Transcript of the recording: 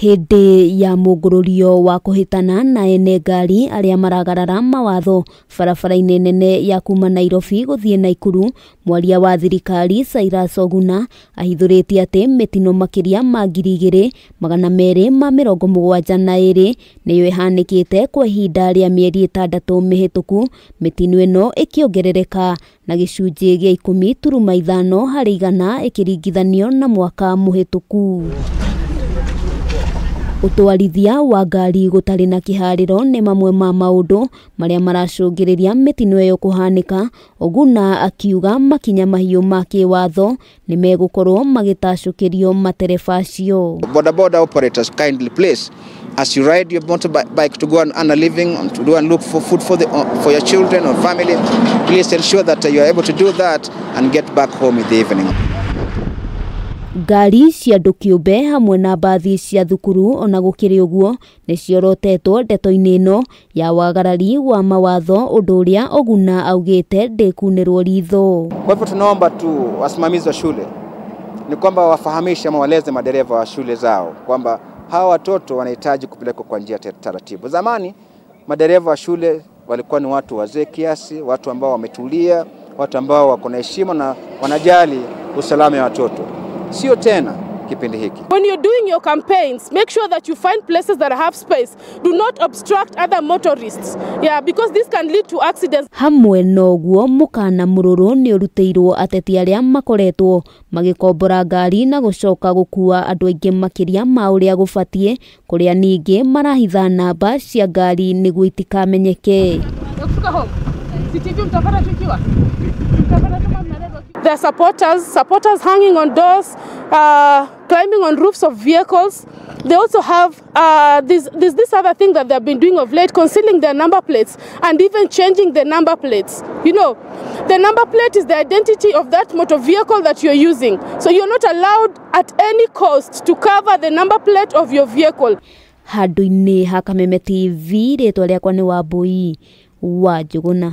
Hĩndĩ ya mũngũrũrio wa kũhĩtana na ene ngari arĩa maragarara mawatho barabara-inĩ nene ya kuma Nairobi gũthiĩ Naikuru, mwaria wa thirikari Cyrus Oguna ahithũrĩtie atĩ mĩtino makĩria ma 2272 nĩyo ĩhanĩkĩte kwa ihinda rĩa mĩeri 6 mĩhĩtũku, mĩtino ĩno ĩkĩongerereka na gĩcunjĩ gĩa 10.5 harĩ igana ĩkĩringithanio na mwaka mũhĩtũku. Ũtwarithia wa ngari gũtarĩ na kĩharĩro nĩ mamwe ma maũndũ marĩa maracũngĩrĩria mĩtino ĩyo kũhanĩka. Oguna akiuga makinya mahiũ ma kĩwatho nĩ megũkorwo magĩtacũkĩrio matereba acio. Boda boda operators, kindly please, as you ride your motorbike to go and earn a living and to go and look for food for your children or family, please ensure that you are able to do that and get back home in the evening. Ngari cia andũ kĩũmbe hamwe na mbathi cia thukuru ona gũkĩrĩ ũguo nĩ ciorotetwo ndeto-inĩ ĩno ya wagarari wa mawatho, ũndũ ũrĩa Oguna augĩte ndĩkunĩrwo ritho. Kwa hivyo tunaomba tu wasimamizi wa shule ni kwamba wafahamishe ama waleze madereva wa shule zao kwamba hawa watoto wanahitaji kupelekwa kwa njia taratibu. Zamani madereva wa shule walikuwa ni watu wazee kiasi, watu ambao wametulia, watu ambao wako na heshima na wanajali usalama wa watoto. Sio tena kipindi hiki. When you're doing your campaigns, make sure that you find places that have space. Do not obstruct other motorists. Yeah, because this can lead to accidents. Hamwe noguo mukana mururu ni ũrutĩirwo ateti arĩa makoretwo magĩkombora ngari na gũcoka gũkua andũ aingĩ makĩria ma ũrĩa gũbatiĩ, kũrĩa ningĩ marahitha namba cia ngari nĩguo itikamenyeke. There are supporters hanging on doors, climbing on roofs of vehicles. They also have this other thing that they've been doing of late, concealing their number plates and even changing the number plates. You know, the number plate is the identity of that motor vehicle that you're using. So you're not allowed at any cost to cover the number plate of your vehicle. Handũ-inĩ ha Kameme TV, rĩtwa rĩakwa nĩ Wambui wa Njũgũna.